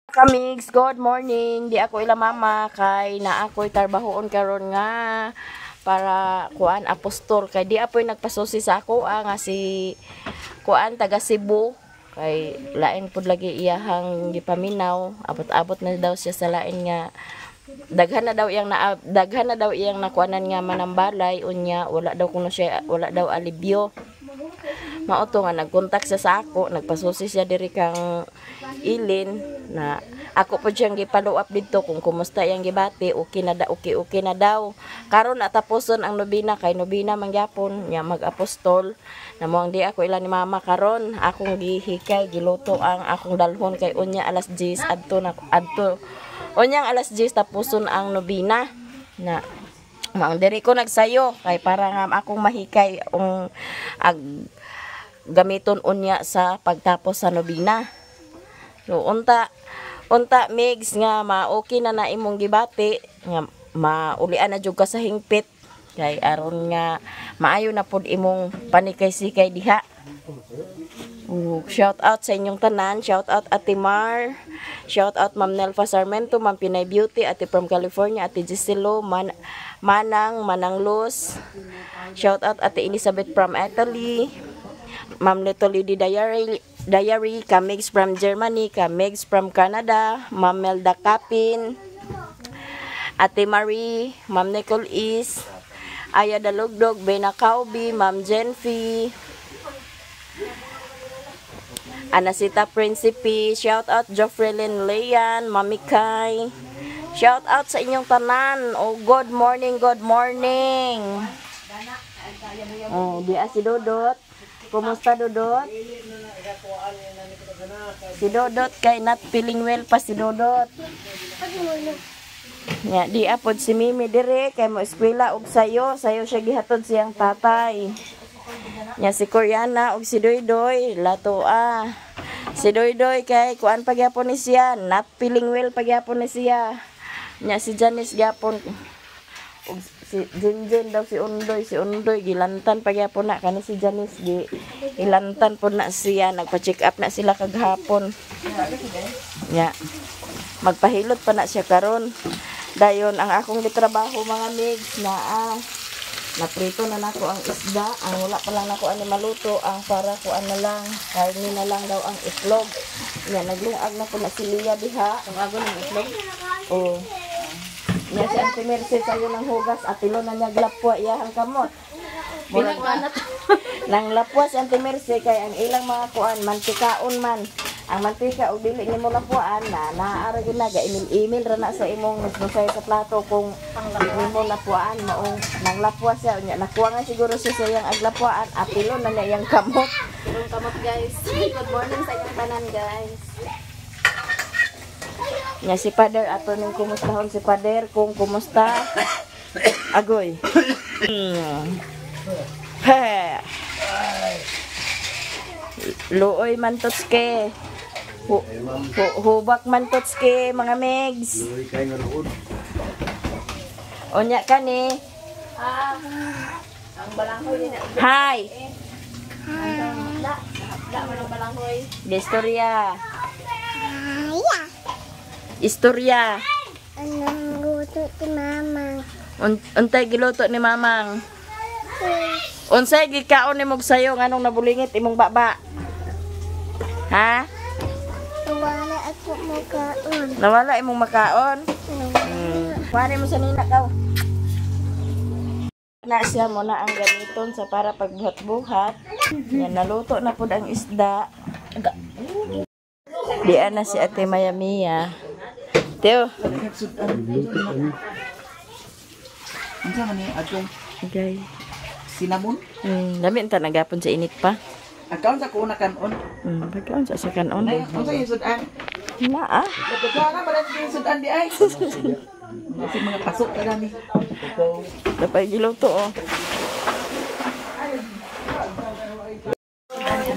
Kamigs, good morning. Di ako ila mama kay naa ako'y tarbahoon karon nga para kuan apostol, kay di apoy nagpasusi sa ako nga si kuan taga Cebu, kay lain pud lagi iyahang gipaminaw. Abot-abot na daw siya sa lain nga daghan na daw iyang nakuanan nga manambalay. Unya wala daw kuno siya, wala daw alibyo. Mao to nga nagkontak siya sa ako, nagpasusi siya diri kang Ilin na ako po siyang gi-follow up didto kung kumusta iyang gibati, okay na da, okay na daw. Karon natapuson ang nobina, kay nobina man gyapon nya mag-apostol na mo ang di ako ila ni mama karon. Akong gihikay, giluto ang akong dalhon kay unya alas 10 adto na adto. Unyang alas 10 tapuson ang nobina na maong diri ko nagsayo kay para nga akong mahikay ang ag gamiton unya sa pagtapos sa nobina. So unta unta, Migs, nga ma-okay na na imong gibati nga maulian na jud ka sa hingpit kay aron nga maayo na pud imong panikay-sikay diha. Oh, shout out sa inyong tanan. Shout out Ate Mar. Shout out Ma'am Nelfa Sarmento, Ma'am Pinay Beauty, Ate from California, Ate Giselo, Manang, Manang Luz. Shout out Ate Elizabeth from Italy. Ma'am Little Lady Diary, Diary, Kamigs from Germany, Kamigs from Canada, Ma'am Melda Kapin, Ate Marie, Ma'am Nicole Is, Aya Dalugdog, Bena Kaubi, Ma'am Jenfi, Anasita Principe, shout out Joffrey Lynn Lean, Mami Kai. Shout out sa inyong tanan. Oh, good morning, good morning. Oh, di si Dodot. Kumusta, Dodot? Si Dodot kay not feeling well pa si Dodot. Nya di apod si Mimi dire kay mo eskwela og sayo, sayo siya gihatod siyang tatay. Nya si Koreana og si Doydoy lato ah. Si Doydoy kay kuan pa gyapon ni siya, not feeling well pa gyapon ni siya. Nya si Janice gyapon ug si Jinjin daw, si Undoy gilantan pa gyapon na kani si Janice, gi ilantan po na siya, nagpa-check up na sila kaghapon. Nya magpahilot pa na siya karon. Dayon ang akong gitrabaho, mga migs, na naprito na nako ang isda. Ang wala pa lang nako ani maluto ang para kuan na lang, karne na lang daw ang itlog. Nya naglungag na po na si Lia diha. Ang ago ng itlog. Oh. Nya si Auntie Mercy sayo ng hugas, atilo na niya glapwa iyahang kamot. Murag nang lapwa si Auntie Mercy kay ang ilang mga kuan mantikaon man. Ang mantika og dili nimo lapuan na naa ra gyud na ga email-email ra na sa imong nusnusay sa plato kung di nimo lapuan. Maong nang lapwa siya. Unya nakuha nga siguro siya sa iyang aglapuan, apilo na niya iyang kamot. Tulong kamot, guys. Good morning sa inyong tanan, guys. Nya si Father, ato ning kumustahon si Father kung kumusta. Agoy. He. Luoy man totske. Hubak man totske, mga megs. Luoy kay nga luod. Unya kani. Ah, ang balanghoy niya. Hi. Da, da man ang balanghoy. Istorya. Istorya. Anong luto ni Mama? Untay giluto ni Mamang? Unsay gikaon nimo sayo nganong nabulingit imong baba? Ha? Wala ako makaon. Nawala imong makaon? Kuhanin mo sa nina kaw. Na siya mo na ang gamiton sa para pagbuhat-buhat. Yan, naluto na pud ang isda. Dian na si Ate Maya Mia. Teo. Unsa man ni adtong Okay. cinnamon? Dami ta nagapon sa init pa. Akaon sa kuuna kanon. Pagkaon sa kanon. Nay, unsa yung sudan? Na ah. Nagkuha ka man yung sudan di ay. Kasi mga pasok ka gani. Dapat giluto oh.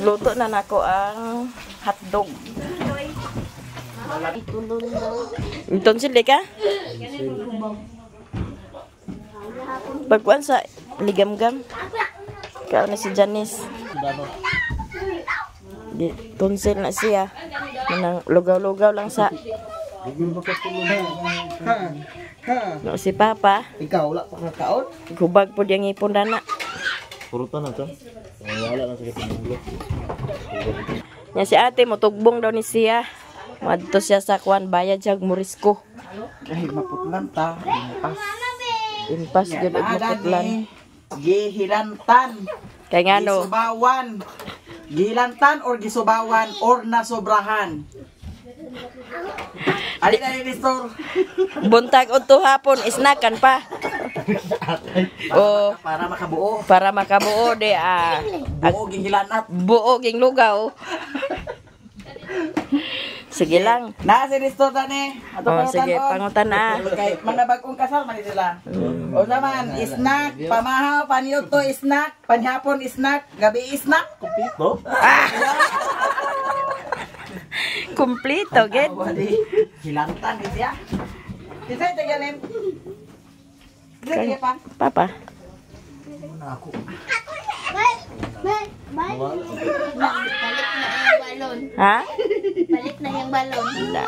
Luto na nako ang hotdog. Tonsil di ka? Pagkuan sa ligamgam. Kao na si Janice. Di, tonsil na siya. Manang lugaw-lugaw lang sa. No, si Papa. Ikaw wala pa kakaon. Gubag po diyang ipon dana. Purutan na to. Wala lang sa katingulo. Nya si ate motugbong daw ni siya. Madto siya sa kuan bayad siya murisko. Ay maputlan ta. Impas. Impas gyud og maputlan. Gihilantan. Kay ngano? Gisubawan. Gihilantan or gisubawan or nasobrahan. Ali na ni Nestor. Buntag udto hapon isnakan pa. O Para makabuo. para makabuo de ah. Buo gihilanat. Buo ging lugaw. Sige lang. Na si Nestor tani. Ato Oh, sige, pangutan na. Kay mga bagong kasal man sila. O naman, snack, pamahaw, panyuto, snack, panhapon, snack, gabi, snack. Kumpleto? Kumpleto, gid. Hilantan di siya. Kisay tagalim. Sige pa. Papa. Balik na yung balon. Ha? Balik na yung balon. Na.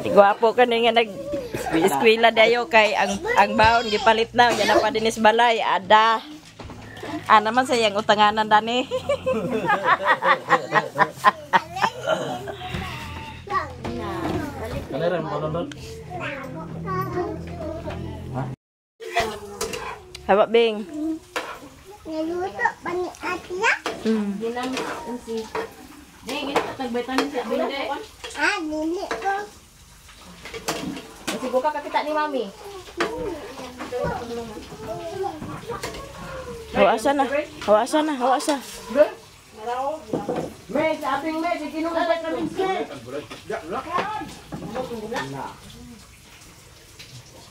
Gwapo ka nga nag eskwela dayo kay ang baon gipalit na nya na pa dinis balay ada. Ana man sa iyang utanganan dani. Haba bing. Naluto pa ni ate ya? Ah, dili ko. Sigo ka kakita ni Mami. Hawa asa na. Hawa asa na. Hawa asa. Me, sa aping me, si kinong vitamin C.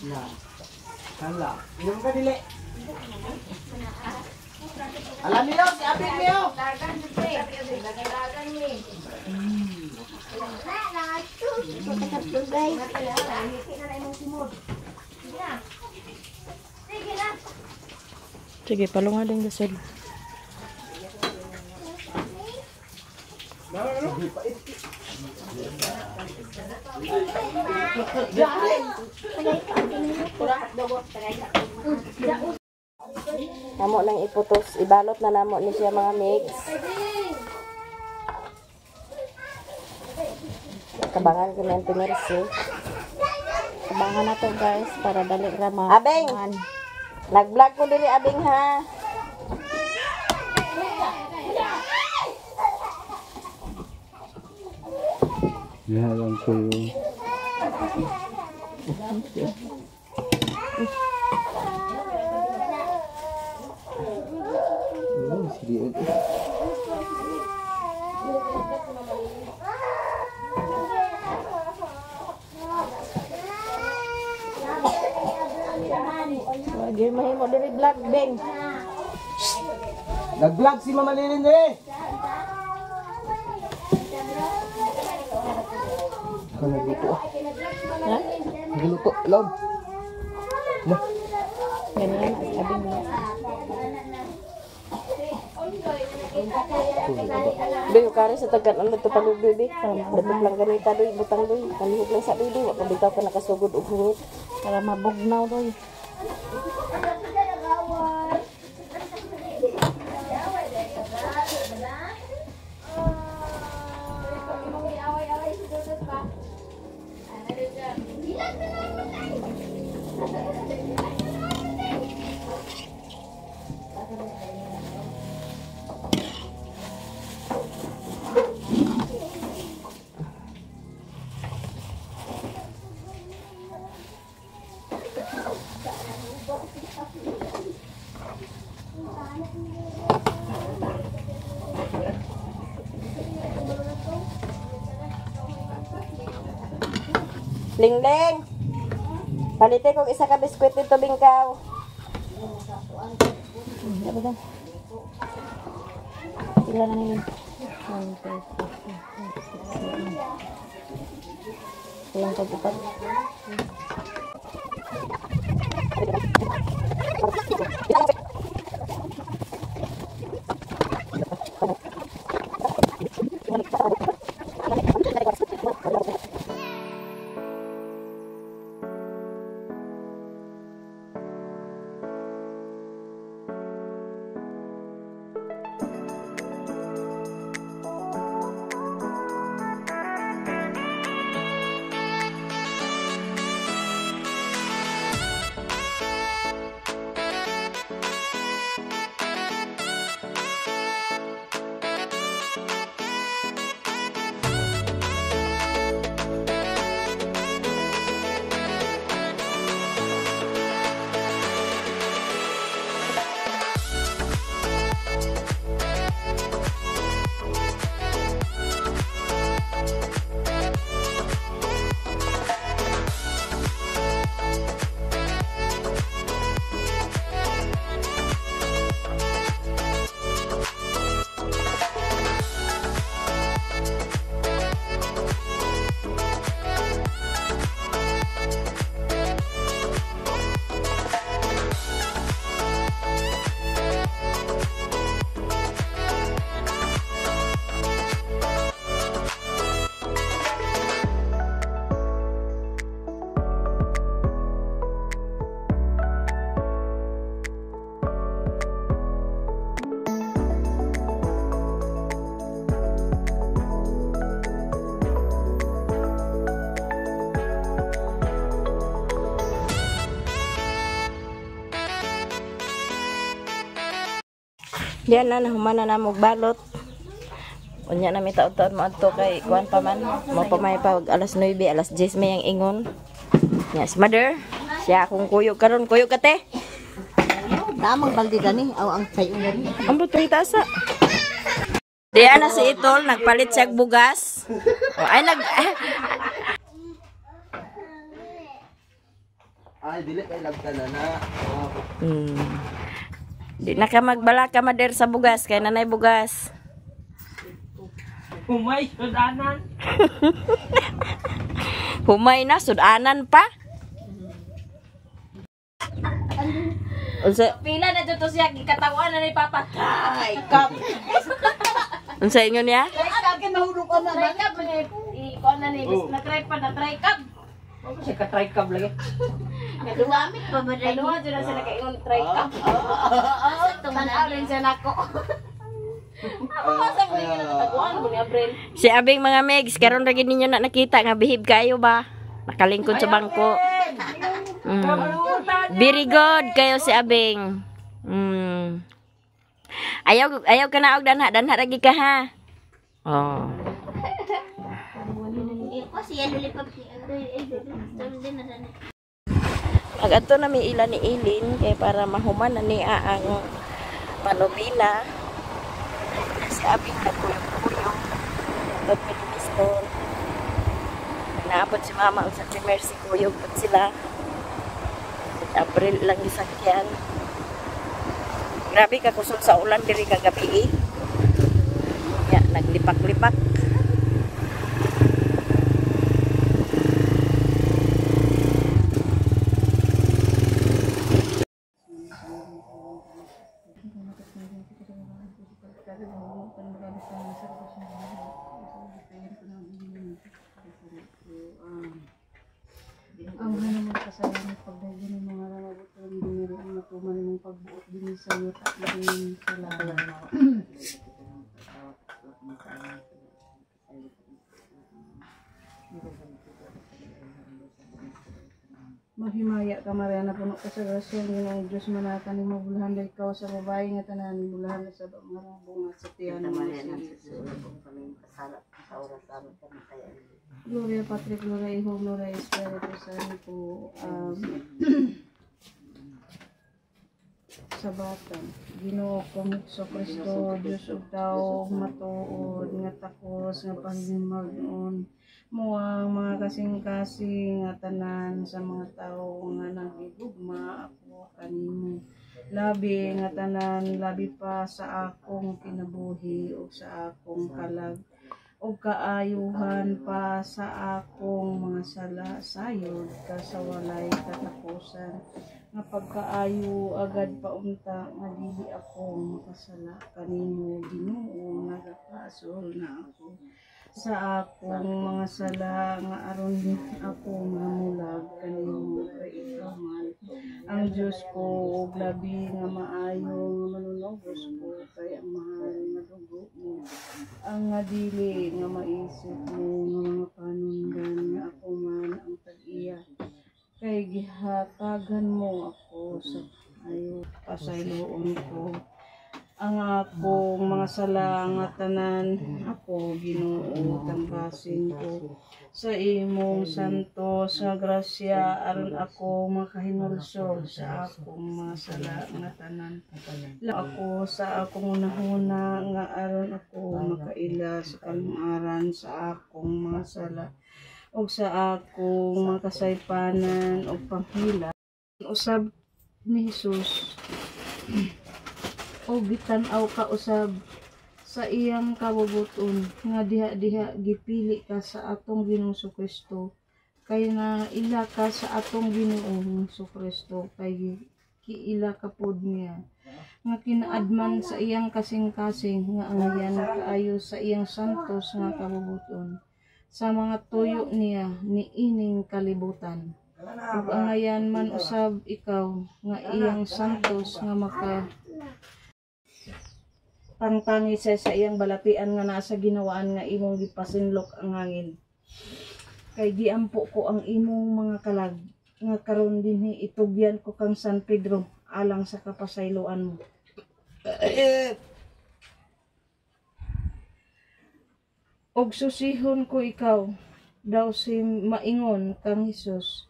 Na. Hala. Inom ka dili. Alam niyo, si aping niyo. Sige, palunga din gasol. Namo nang iputos, ibalot na namo ni siya mga mix. Kabangan ko na yung timersi. Abangan na to guys para dali ra ma. Abeng! Nag-vlog ko diri abeng ha. Yan ko yun. Wag mahimo diri vlog beng. Nag-vlog si Mama Lilin eh. Ikaw nagluto ah. Ha? Nagluto. Love. Na. Ganyan abeng mo. Doy, kare sa tagan ano to palugdoy bi. Dapat lang ganita doy, butang doy, palihog lang sa doy doy, wa pa bitaw ka nakasugod og hungit. Para mabugnaw doy. Lingleng. Palite kog isa ka biskwit dito bingkaw. Pila na yun? 1, 2, 3, 4, 5, 6, 7. Kulang pag upat. Diyan na nahuman na namo og balot. Unya na mi taod-taod mo adto kay kuan pa man. Mo pa may pag alas 9, alas 10 may ang ingon. Nya si mother, siya akong kuyog karon, kuyog ka te. Tamang balde gani aw ang sayo gani. Ambot pa itaasa. Diyan na si Itol, nagpalit siya og bugas. Oh, ay nag Ay, dili kay lagtan na na. Oh. Di na ka magbalaka mother sa bugas kay nanay bugas. Humay sudanan. Humay na sudanan pa. Unsa Pila na dito siya gikatawan na ni Papa. Ay, kap. Unsa ingon niya? Akin mahulog ka na. Try cup ni ikuan na ni na try pa na try cup. Siya ka try cup lagi. Nagamit pa ba rin? Kaduha jud na siya nakaingon try cup. Tanaw rin siya nako. Ako sa mo nga nataguan ko ni April. Si abing mga megs, karon ra gid ninyo na nakita nga bihib kayo ba? Nakalingkod sa bangko. Very good kayo si abing. Ayaw ayaw ka na og danha, danha ra gid ka ha. Oh. Ko siya lulipap ni Andoy. Ay, din na sana. Agadto na mi ila ni Ilin kay para mahuman na niya ang panobina. Si abing nagkuyog-kuyog. Doon mi dinistol. Naabot si mama ug sa si Mercy kuyog pud sila. April lang gisakyan. Grabe ka kusog sa ulan diri kagabi eh. Ya, naglipak-lipak. Ang hanamang kasalanan pagdagin ng mga ramabot ng diniri ang natuman mong pagbuot din sa yuta din sa langit. Mahimaya ka Maria, napuno ka sa grasya, ang Ginoong Diyos manata nimo, bulahan dahil ikaw sa babae nga tanan, bulahan na sa mga bunga sa tiyan ng mga Gloria Patri, Gloria Hijo, Gloria Espiritu Santo. Sa bata, Ginoo kong Hesus Kristo, Diyos ug tao, matuod nga takos nga pagmagnoon mo ang mga kasing-kasing nga tanan sa mga tawo nga nagigugma ako kanimo. Labi nga tanan, labi pa sa akong kinabuhi ug sa akong kalag ug kaayuhan pa sa akong mga sala, sayod ka sa walay katapusan nga pagkaayo agad paunta nga dili ako makasala kanimo. Ginoo, nagakaasol na ako sa akong mga sala nga aron ako mamulag kanimo, kay ikaw man ang Diyos ko ug labi nga maayo nga manunubos ko, kay ang mahal nga dugo mo ang nga dili nga maisip mo nga mga panundan nga ako man ang tag-iya, kay gihatagan mo ako sa ayo. Pasayloon ko ang akong mga sala nga tanan ako, Ginoo, tangkasin ko sa imong santos nga grasya aron ako makahinulsol sa akong mga sala nga tanan. La ako sa akong hunahuna nga aron ako makaila sa kalungaran sa akong mga sala ug sa akong mga kasaypanan ug panghila. Usab ni Jesus o gitan-aw ka usab sa iyang kabubuton nga diha-diha gipili ka sa atong Ginoong Kristo, kay na ila ka sa atong Ginoong Kristo, kay kiila ka pod niya nga kinaadman sa iyang kasing-kasing nga angayan kaayo sa iyang santos nga kabubuton sa mga tuyo niya niining kalibutan. Ug angayan man usab ikaw nga iyang santos nga maka tangtangi siya sa iyang balatian nga naa sa ginawaan nga imong gipasinlok ang hangin. Kay giampo ko ang imong mga kalag nga karon dinhi itugyan ko kang San Pedro alang sa kapasayloan mo. Og susihon ko ikaw, daw si maingon kang Hesus,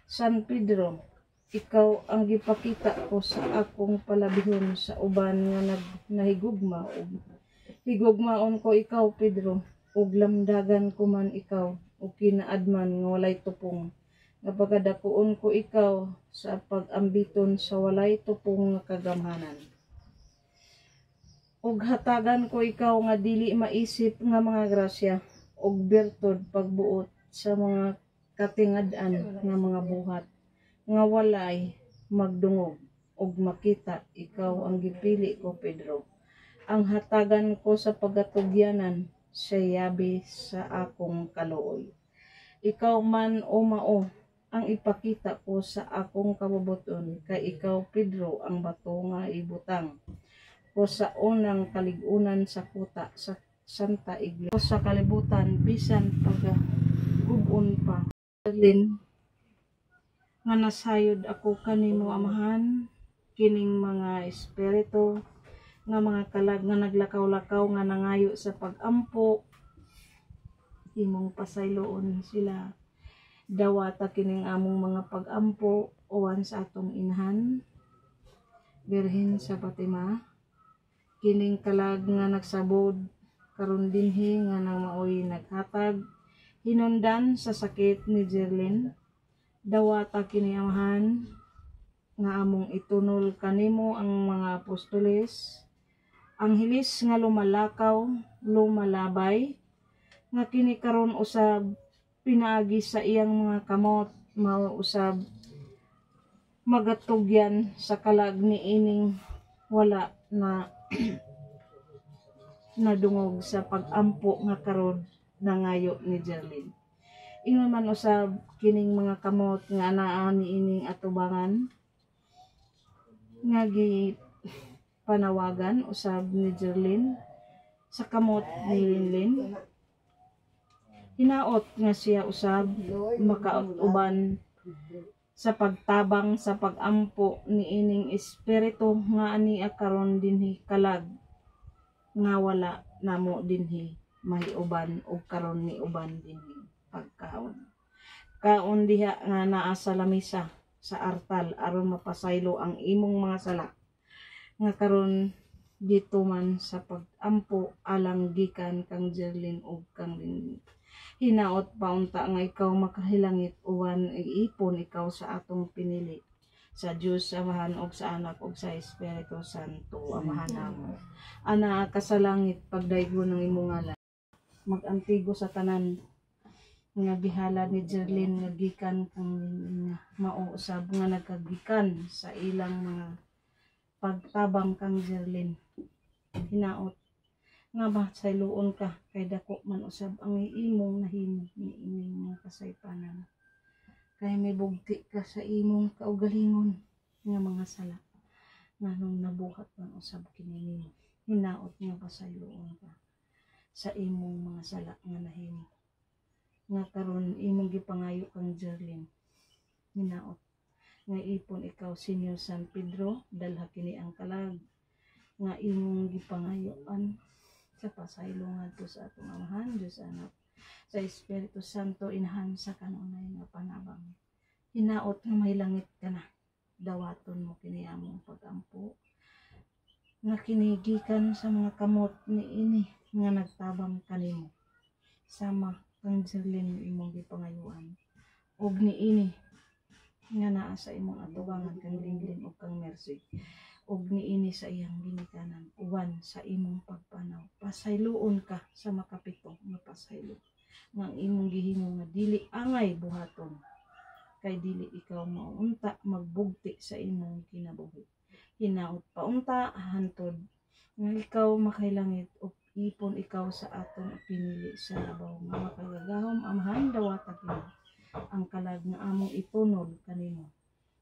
San Pedro, ikaw ang gipakita ko sa akong palabihon sa uban nga nahigugma, ug higugmaon ko ikaw, Pedro, ug lamdagan ko man ikaw ug kinaadman nga walay tupong nga pagadakuon ko ikaw sa pag-ambiton sa walay tupong nga kagamhanan. Ug hatagan ko ikaw nga dili maisip nga mga grasya ug birtud pagbuot sa mga katingad-an nga mga buhat nga walay magdungog ug makita. Ikaw ang gipili ko, Pedro, ang hatagan ko sa pagatugyanan sa yabi sa akong kaluoy. Ikaw man o mao ang ipakita ko sa akong kabubuton, kay ikaw, Pedro, ang bato nga ibutang ko sa unang kalig-unan sa kuta sa Santa Iglesia sa kalibutan bisan pagagub-on pa. Lin, nga nasayod ako kanimo, Amahan, kining mga espiritu nga mga kalag nga naglakaw-lakaw nga nangayo sa pag-ampo, imong pasayloon sila. Dawata kining among mga pag-ampo uwan sa atong inahan Birhen sa Fatima. Kining kalag nga nagsabod karon dinhi nga nang maoy naghatag hinundan sa sakit ni Jerlyn, dawata kini, Amahan, nga among itunol kanimo ang mga apostoles, angheles nga lumalakaw lumalabay nga kini karon usab pinaagi sa iyang mga kamot mao usab magatugyan sa kalag ni ining wala na nadungog sa pag-ampo nga karon nangayo ni Jerlyn. Ingon man usab kining mga kamot nga anaa ni ining atubangan nga gi panawagan usab ni Jerlyn sa kamot ni Linlin. Hinaot nga siya usab makauban sa pagtabang sa pag-ampo ni ining espiritu nga ania karon dinhi kalag nga wala namo dinhi mahiuban og karon ni uban dinhi pagkaon. Kaon diha nga naa sa lamisa sa artal aron mapasaylo ang imong mga sala nga karon gituman sa pag-ampo alang gikan kang Jerlyn ug kang Linlin. Hinaot paunta nga ikaw makahilangit uwan iipon ikaw sa atong pinili sa Dios Amahan ug sa Anak ug sa Espiritu Santo. Amahan namo, anaa ka sa langit, pagdaygon ang imong ngalan. Mag-antigo sa tanan nga gihalad ni Jerlyn nga gikan kang mao usab nga nagkagikan sa ilang mga pagtabang kang Jerlyn. Hinaot nga masayloon ka kay dako man usab ang imong nahimo ni ining mga kasaypanan, kay may bugti ka sa imong kaugalingon nga mga sala nganong nabuhat man usab kini nimo. Hinaot nga pasayloon ka sa imong mga sala nga nahimo nga karon imong gipangayo kang Jerlyn. Hinaot nga ipon ikaw, Senyor San Pedro. Dalha kini ang kalag nga imong gipangayoan sa pasaylo ngadto sa atong Amahan Dios, Anak, sa Espiritu Santo, Inahan sa kanunay nga panabang. Hinaot nga mahilangit ka na. Dawaton mo kini among pagampo nga kinigikan sa mga kamot ni ini nga nagtabang kanimo sama kang Jerlyn imong gipangayuan ug ni ini nga naa sa imong atubangan kang Linglin ug kang Mercy ug niini sa iyang ginikanan uban sa imong pagpanaw. Pasayloon ka sa makapito nga pasaylo nga ang imong gihimo nga dili angay buhaton, kay dili ikaw maunta magbugti sa imong kinabuhi. Hinaot paunta hantod nga ikaw makailangit ug ipon ikaw sa atong pinili sa labaw nga makagagahom Amahan. Dawata kini ang kalag nga among itunol kanimo,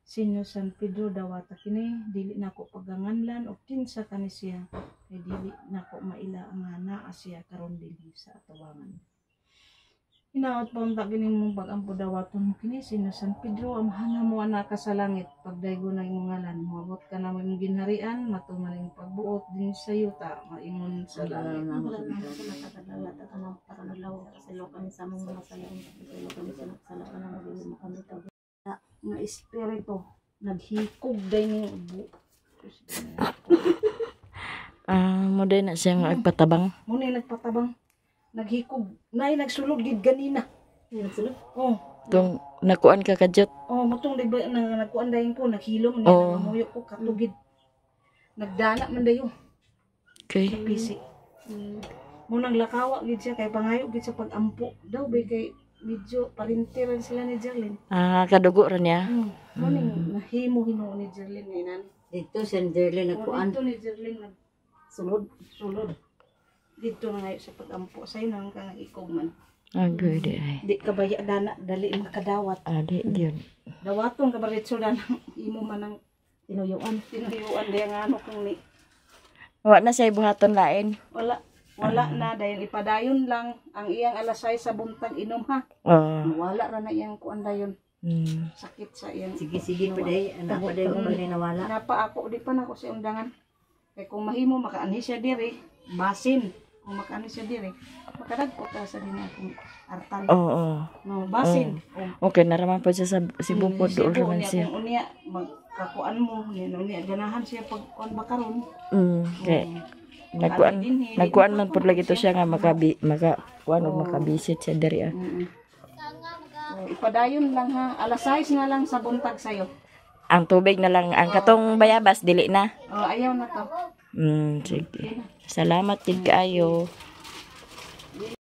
Senyor San Pedro. Dawata kini, dili nako paganganlan og kinsa kani siya kay dili nako maila nga naa siya karon dinhi sa atubangan. Hinaot pa unta kini mong pag-ampo, dawaton mo kini sina San Pedro, Amahan mo anak ka sa langit, pagdaygo na imong ngalan, moabot ka na mo imong ginharian, matuman imong pagbuot din sa yuta maingon sa langit. Nga espiritu naghikog day ning ubo. Ah, mo din na siya nga agpatabang. Mo na yung nagpatabang, naghikog nay, nagsulod gid ganina. Nagsulod, oh. Tung nakuan ka kadyot. Oh, motong di ba na nagkuan dayon ko, naghilom niya, Oo. Nangamuyo ko katugid. Nagdana man dayo Okay. sa PC. Mo nang lakawa gid siya kay pangayo gid sa pag-ampo. Daw ba kay medyo parintiran sila ni Jerlyn. Ah, kadugo ra niya. Mo ning nahimo hinuon ni Jerlyn nga inan. Dito sa Jerlyn Oh, nagkuan. dito ni Jerlyn nag sulod, sulod. Dito na ngayon sa pag-ampo sayo nang ka nga ikog man. Agoy di ay. Di ka baya dana dali makadawat. Ah, di yun. Dawaton ka baritso dana imo man ang tinuyuan, tinuyuan diya nga ano kung ni Wa na siya buhaton lain. Wala. Wala na dahil ipadayon lang ang iyang alas 6 sa buntag inom ha. Oo. Wala ra na iyang kuan dayon. Sakit sa iyang. Sige sige pa day, anak pa day pa day nawala. Napa ako di pa nako sa undangan. Kay kung mahimo makaanhi siya diri, basin. Kung makaanhi siya diri, makadagko ta sa dinhi akong artal. Oo. No, basin. Oh. Okay, naraman po siya sa Cebu po. Doon Cebu, naman niya siya. kung unya magkakuan mo, niya unya ganahan siya pag kuan ba karon. Kay nagkuan nagkuan man pud lagi to siya nga makabi maka kuan og makabisit siya diri ah. Oh, ipadayon lang ha. Alas 6 na lang sa buntag sayo. Ang tubig na lang ang katong bayabas dili na. Oh, ayaw na to. Sige. Salamat gid kaayo.